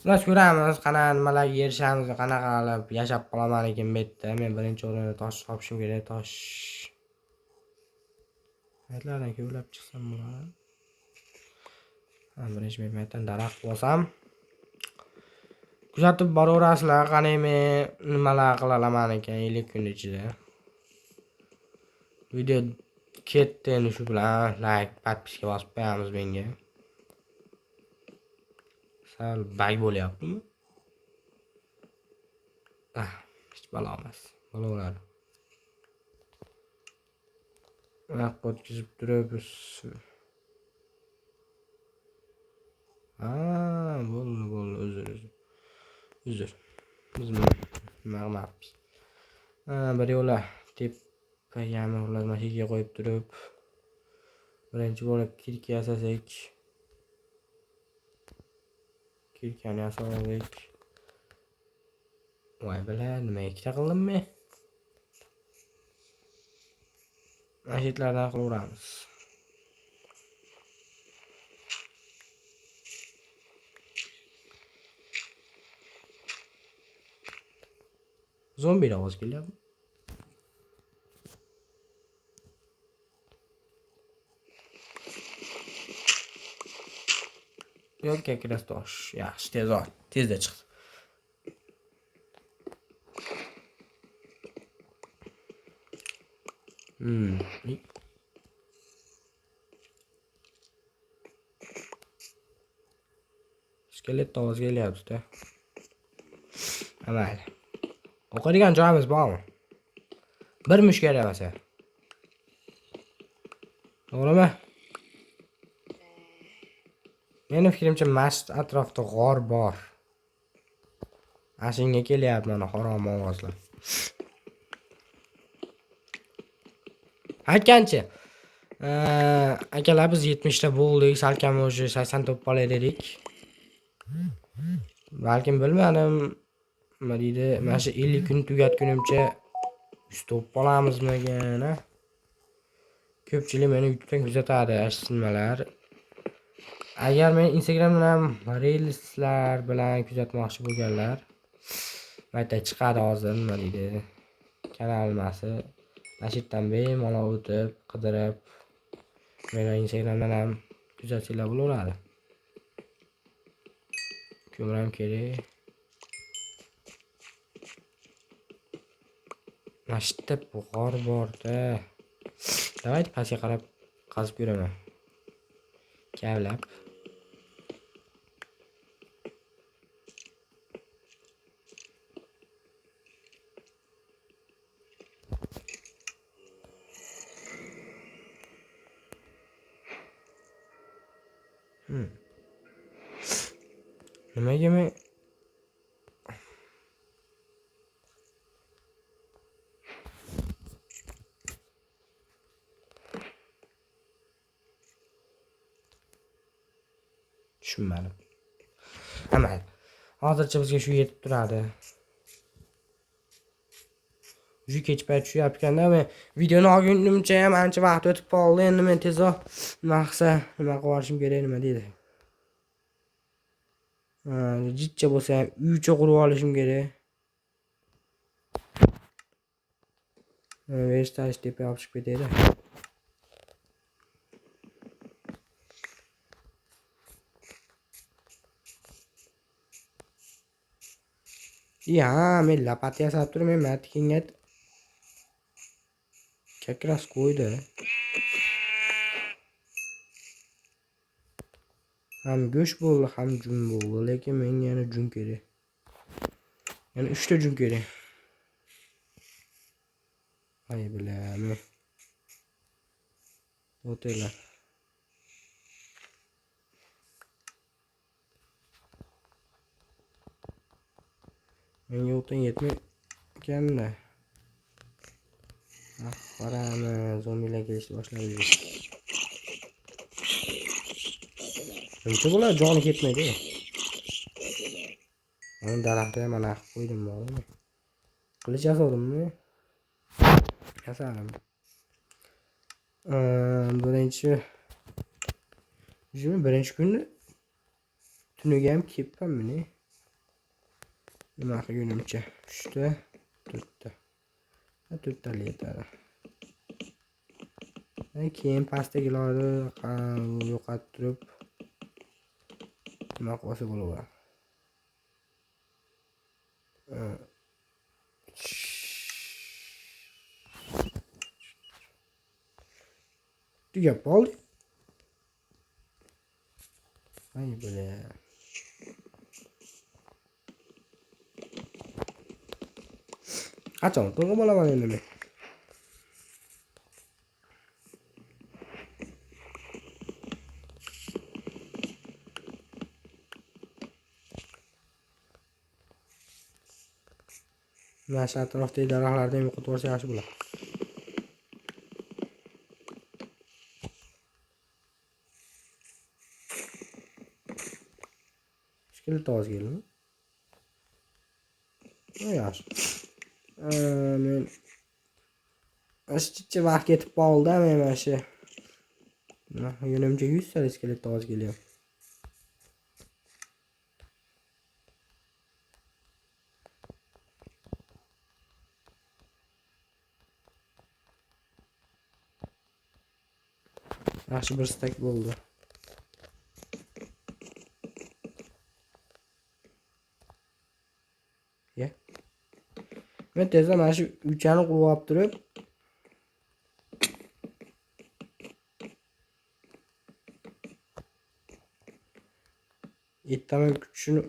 Xullas ko'ramiz, qanaqa nimalarga erishamiz, qanaqa qilib yashab qolaman ekan bu yerda. Men birinchi o'rinda tosh topishim kerak, tosh. Maytlardan ko'plab chiqsam bo'ladi. Ha, birinchi men maytdan daraxt bosam. Kuzatib boraverasizlar, qani men nimalar qila olaman ekan 50 kun ichida. Video ketdi endi shu bilan like, podpiska bosib qo'yamiz menga. Sal bag bo'lyaptimi? Ah, hech balo emas. Bo'laveradi. Vaqt o'tkazib turib biz. Ha, bo'ldi, bo'ldi, uzr, uzr. Uzr. Biz nima qilmabmiz? Ha, bir yo'la tepagami ular mashinaga qo'yib turib birinchi bo'lib kirka yasasak. Kirkani yasab oldik. Voy bila, nima ikkita qildimmi? Mana shu yerlardan qilaveramiz. Zombilar ovozi kelyapti. Yo'q, как раз tosh. Yaxshi, tez ol. Tezda chiqdi. Skelet ovozi kelyapti-da. Mayli. O'qiydigan joyimiz bormi? Bir mush kerak bo'lsa. To'g'rimi? Meni fikrimcha masjid atrofida g'or bor. Ana shunga kelyapti mana harom ovozlar. Aytgancha, akalar biz 70 ta bo'ldik, salkam уже 80 to'p olay dedik. Balkim bilmadim, nima deydi, mana shu 50 kun tugatgunimcha 100 to'p olamizmikan, a? Ko'pchilik meni YouTube'dan kuzatadi, nimalar. Agar meni Instagramdan ham reelslar bilan kuzatmoqchi bo'lganlar, mayda chiqadi hozir, nima deydi, kanal nimasi. Mana shu yerdan bemalol o'tib, qidirib, meni Instagramdan ham kuzatsanglar bo'laveradi. Ko'mir ham kerak. Mana shu yerda g'or bor-da. Давайте pastga qarab qazib ko'raman. Kavlab. Nimaga men tushunmadim. Mayli. Hozircha bizga shu yetib turadi. Shu kech payt tushyapganda men videoni olgunimcha ham ancha vaqt o'tib qoldi. Endi men tezroq nima qilsa, nima qilib yuborishim kerak, nima deydi. Jitcha bo'lsa ham uycha qurib olishim kerak. Verstash tepaga olib chiqib ketaydi. Ya, men lapat yasab turib, men matikinga как раз qo'ydi. Ham go'sht bo'ldi, ham jun bo'ldi, lekin menga yana jun kerak. Yana 3 ta jun kerak. Ay bilaman. O'tinglar. Menga o'tin yetmay ekanda. Ah, qarami, zombilar kelishni boshladi. Nimcha bular joni ketmaydi. Mana daraxtni ham mana qilib qo'ydim, bormi? Qilich yasavdimmi? Yasadim. Birinchi birinchi kuni tuniga ham kelibmanmi? Nima qilgunimcha 3 ta, 4 ta. 4 tali yetadi. Keyin pastdagilarni yo'qotib turib nima qilsa bo'laveradi. Tugab qoldi. Ay бля. Qachon to'g'ri bo'laman endi men? Mana shu atrofdagi daraxtlarni ham yo'qotib yuborsa yaxshi bo'ladi. Skelet ovoz keldimi? Yaxshi. Men mana shu vaqt ketib qoldi, men mana shu yo'limcha 100 ta skelet ovoz kelyapti. Yaxshi bir stak bo'ldi. Ya. Men tezda mana shu uychani qurib olib turib ertaman kutishini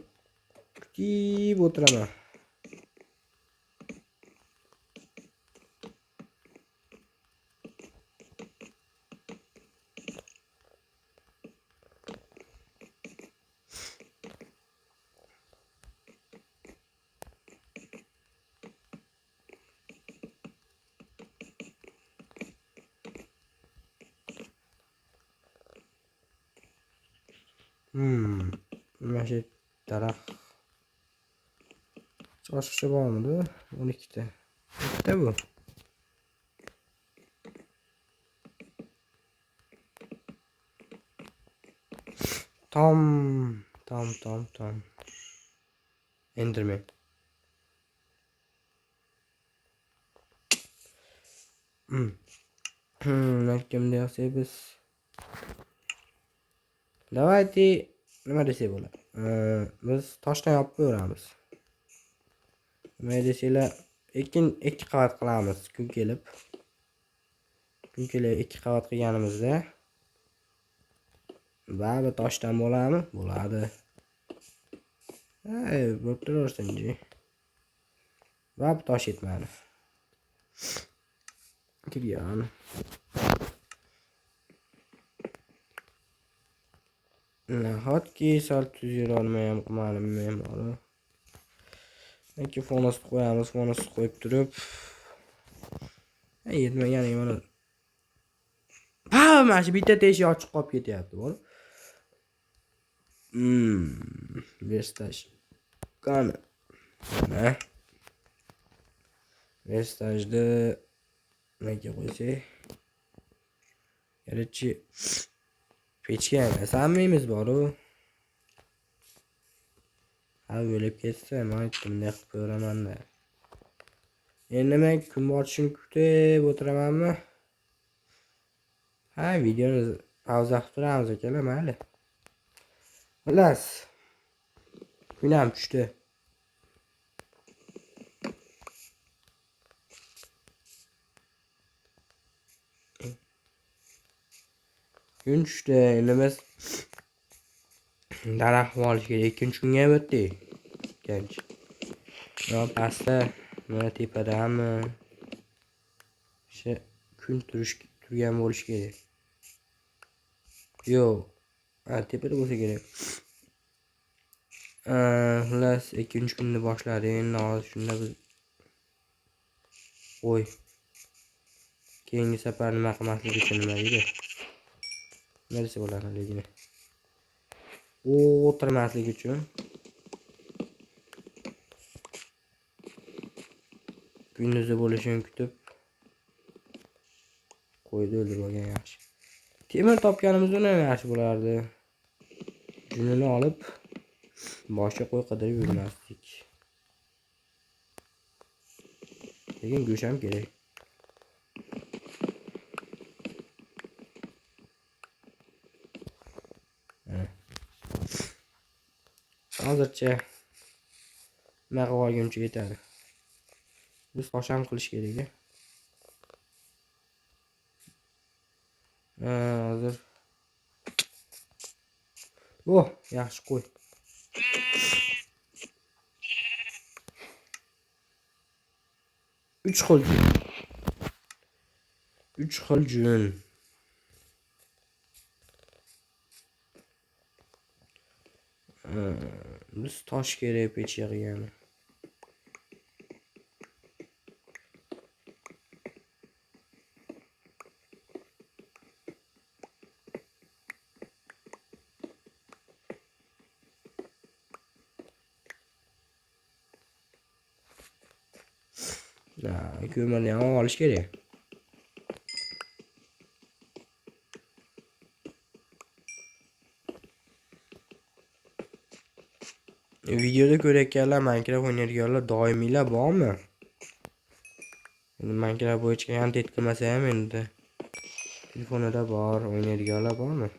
kutib o'tiraman. Mana shu daraxt oshiqcha bormidi? 12 ta. Bitta bu. Tom, tom, tom, tom. Enderman. Kim desak biz. Давайте nima desak bo'ladi? Biz toshdan yopib qo'yamiz. Nima desanglar, ikki qavat qilamiz kun kelib. Kun kelib 2 qavat qilganimizda baribir toshdan bo'ladimi? Bo'ladi. Ey, bo'lib turaversin-chi. Baribir tosh yetmadi. Kirgan. Nahotki sal tuz yurolmayam qilmadim men bor. Ikki fonus qo'yamiz, fonus qo'yib turib. Yetmagan mana. Ha, mana shu bitta teshik ochiq qolib ketyapti, bor. Verstaj. Qani. Mana. Verstajni nimaga qo'ysak? Короче, pechka ham yasamaymiz bor-u. Ha, o'lib ketsa, men aytdim, bunday qilib ko'raman-da. Endi men kun botishini kutib o'tiramanmi? Ha, videoni pauza qilib turamiz akalar, mayli. Xullas, kun ham tushdi. Kun tushdi, endi biz daraxt olish kerak. Ikkinchi kunga ham o'tdik. Ikkinchi. Yo pastda, mana tepadami? O'sha kun turgan bo'lishi kerak. Yo'q. Ha, tepada bo'lsa kerak. Xullas, ikkinchi kunni boshladik. Endi hozir shunda biz qo'y. Keyingi safar nima qilmaslik uchun nima deydi? Nima desa bo'ladi ligini? O'tirmaslik uchun. Kunduzi bo'lishini kutib qo'yni o'ldirib olgan yaxshi. Temir topganimizda ham yaxshi bo'lardi. Junini olib boshqa qo'y qidirib yurmasdik. Lekin go'sht ham kerak. Hozircha nima qilib olguncha yetadi. Biz tosh ham qilish kerak. Hozir. Oh, yaxshi qo'y. Uch xil jun. 3 xil jun. Biz tosh kerak pech yig'gani. Ko'mirni ham olish kerak. Videoda ko'rayotganlar, Minecraft o'ynayotganlar doimiylar bormi? Endi Minecraft bo'yicha kontent qilmasa ham endi telefonida bor, o'ynayotganlar bormi?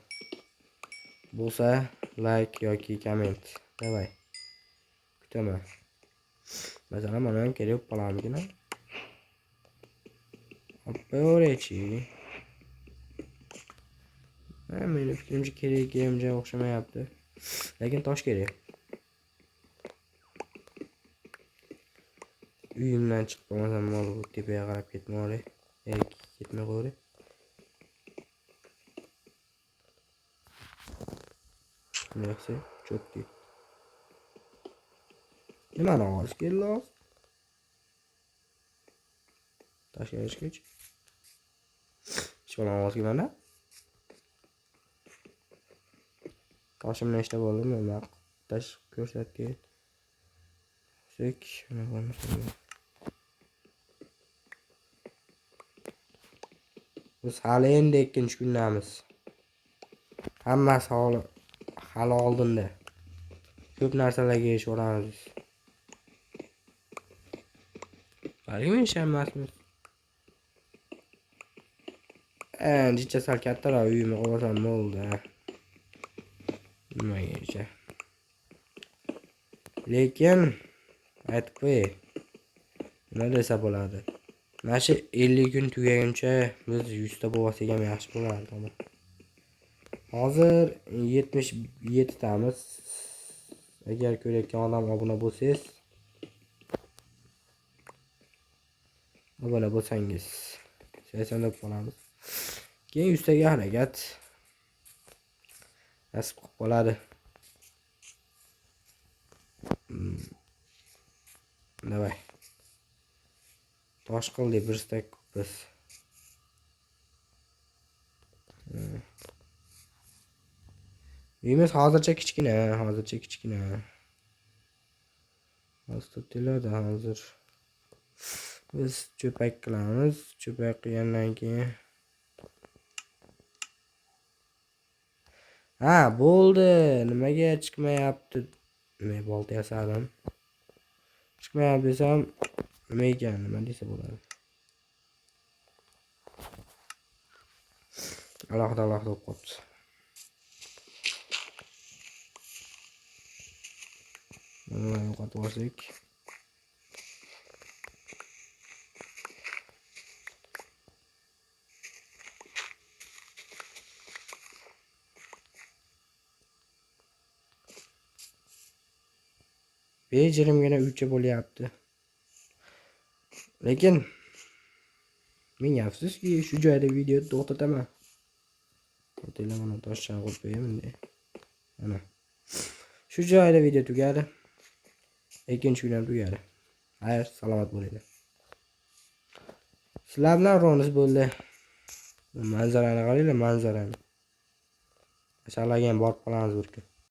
Bo'lsa like yoki komment. Davay. Kutaman. Masalan, mana ham kerak bo'lib qolarmikina? Operachi. Meni fikrimcha kerak uncha o'xshamayapti. Lekin tosh kerak. Uyimdan chiqib qolmasam mol tepaga qarab ketmoqli. Ketmay qo'yri. Nima cho'kdi. Nimani olish keldi hozir? Tashlashgach. Hech bilan ovoz kelmadi. Toshim nechta bo'ldi? Nima tosh ko'rsatdi. Sek, biz hali endi ikkinchi kundamiz. Hammasi hali oldinda. Ko'p narsalarga erishamiz. Balki erishamasmiz. Ancha sal kattaroq uyimni qilsam bo'ldi. Nimagacha. Lekin aytib qo'yay. Nima desa bo'ladi? Mana shu 50 kun tugaguncha biz 100 ta bo'lsak ham yaxshi bo'lardi. Hozir 77 tamiz. Agar ko'rayotgan odam obuna bo'lsangiz, obuna bo'lsangiz 80 deb qolamiz. Keyin 100 taga harakat nasib qilib qoladi. Davay. Tosh qildik bir stak biz. Uyimiz hozircha kichkina, hozircha kichkina. Hozir hozir. Biz cho'pak qilamiz. Cho'pak qilgandan keyin ha, bo'ldi. Nimaga chiqmayapti? Nima bolta yasadim. Chiqmayapti desam, nima ekan, nima desa bo'ladi. Alohida alohida bo'lib qolibdi. Buni yo'qotib olsak. Bejirimgina uycha bo'lyapti. Lekin ming afsuski shu joyda videoni to'xtataman. To'xtanglar, mana toshchani qo'yib qo'yay bunday. Mana. Shu joyda video tugadi. Ikkinchi kun ham tugadi. Xayr, salomat bo'linglar. Sizlar bilan Ronis bo'ldi. Manzarani qaranglar, manzarani. Asallarga ham borib qolamiz bir kun.